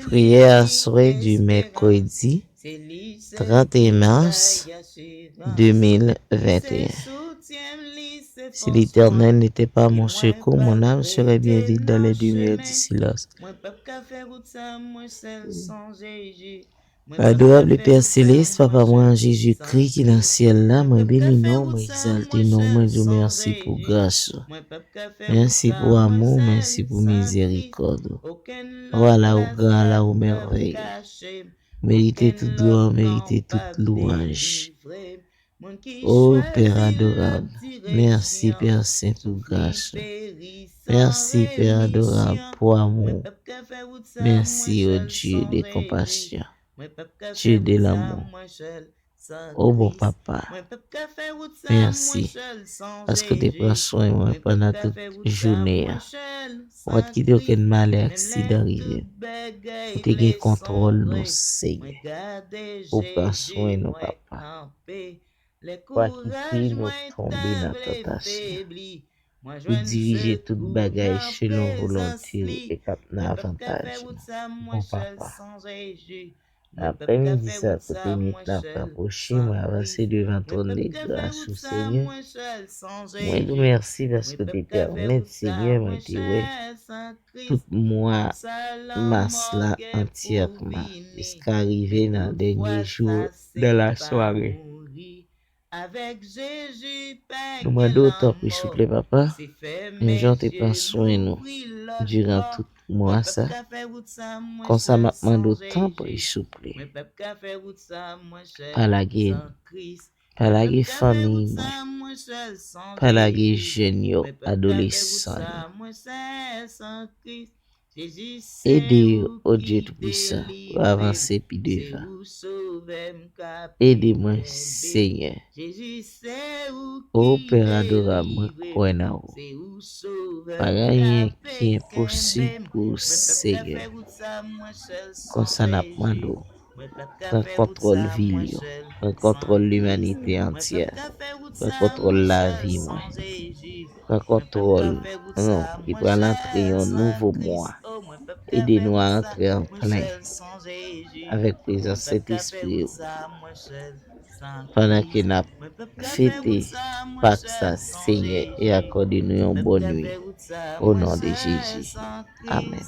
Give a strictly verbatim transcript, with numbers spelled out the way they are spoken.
Prière aswè di mèkredi trant et un mars deux mille vingt et un. Si l'Éternel n'était pas mon secours, mon âme serait bien vite dans les demeures du silence. Adorab Pè Selès, Papa mwen an Jezikri ki nan syèl la, mwen beni non, mwen egzalte non, mwen di w mèsi pou gras ou. Mèsi pou amou, mèsi pou mizèrikòd ou. Ou ala, ou gran ala, ou mèvèye. Merite tout glwa, merite tout lwanj. O Pè adorab, mèsi Pè Sen pou gras ou. Mèsi Pè adorab pou amou. Mèsi o Dye de konpasyon. Dye de lanmou. O bon Papa, mèsi paske w te pran swen mwen pandan tout jounen an. Ou pa t kite okenn malè, aksidan rive m. Ou te gen kontwòl nou, Senyè. Ou pran swen nou, Papa. Pa kite nou tonbe nan tantasyon. Ou dirije tout bagay selon volonte w e k ap nan avantaj nou. Bon Papa, aprèmidi sa, kote nwit la ap rapwoche, mwen avanse devan twòn de gras ou, Senyè. Mwen di w mèsi paske w te pèmèt, Senyè, mwen te wè tout mwa mas la antyèman, jiska rive nan dènye jou de lasware. Nou mande w, tanpri, souple, Papa, menm jan w te pran swen nou diran tout mwa sa. Konsa, m ap mande w, tanpri, souple, pa lage nou. Pa lage fanmi mwen. Pa lage jèn yo, adolesan yo. Ede yo, o Dye Toupisan, pou yo avanse pi devan. Ede mwen, Senyè. O Pè adorab, mwen kwè nan ou. Pa gen anyen ki enposib pou ou, Senyè. Konsa n ap mande w. Pran kontwòl vi l yo. Pran kontwòl limanite antyè. Pran kontwòl lavi mwen. Pran kontwòl nou ki pral antre yon nouvo mwa. Ede nou a antre an plen avèk prezans Sentespri w. Pandan ke n ap fete Pak sa, Senyè, e akòde nou yon bòn nuit. O non de Jezi. Amèn.